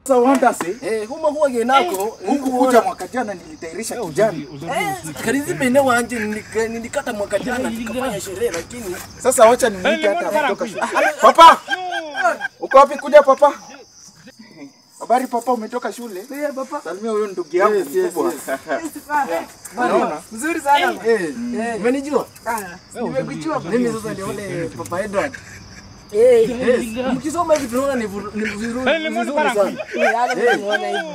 Sasa Wandasi, huma huwa genako huku kuja mwaka jana nilitairisha kijana. Karizime eneo wanje nilikata mwaka jana tukafanya sherehe lakini sasa wacha nimuite hata kutoka shule. Papa! Uko wapi kuja papa? Habari papa, umetoka shule? Eh papa. Salimia huyo ndugu yangu mkubwa. Unaona? Mzuri sana. Umenijua? Nimekujua. Mimi sasa ndio ule Papa Edward. Mkisoma hivi tunaona ni vizuri sana.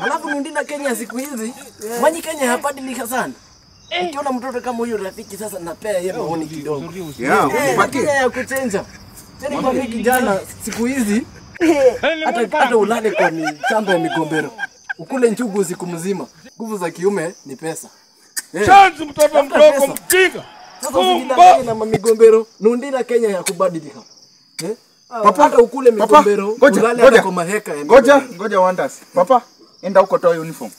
Alafu nundina Kenya siku hizi, manyi Kenya habadilika sana. Ukiona mtoto kama huyu rafiki sasa napea yeye maoni kidogo. Upatie ya kuchenja. Tena kwa mimi kijana siku hizi hata ulale kwa shamba ya migombero. Ukule njugu siku mzima. Nguvu za kiume ni pesa. Chanzo mtoto mdogo mjinga. Sasa usijidanganye na migombero, nundina Kenya ya kubadilika. Papa hata ukule migombero, ulale hata kwa maheka ya. Ngoja Wandasi. Papa, enda huko toa uniform.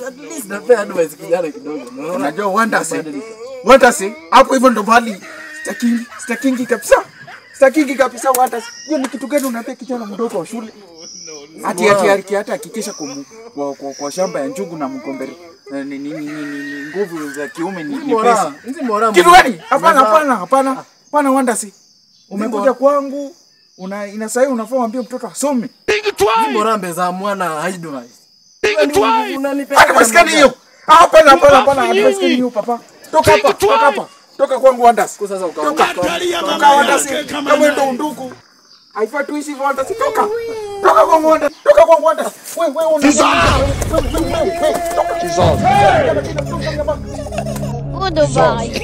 At least napea advice kijana kidogo. Unajua Wandasi. Wandasi, hapo hivyo ndo bali sitakingi kabisa. Sitakingi kabisa Wandasi. Hiyo ni kitu gani unapea kijana mdogo wa shule? Ati hata hakikisha kwa shamba ya njugu na mgombero. Ni nguvu za kiume ni pesa. Kitu gani? Hapana. Hapana Wandasi. Umekuja kwangu, inasahii unafaa uambie mtoto asome. Morambe za mwana advice. Advice gani hiyo? Hapana. Advice gani hiyo papa? Toka hapa. Toka kwangu Wandasi. Sasa ukaona. Toka Wandasi. Kama ndio undugu. Haifai tuishi hivyo Wandasi. Toka. Toka kwangu Wandasi. Toka kwangu Wandasi. Wewe una. Toka. Goodbye.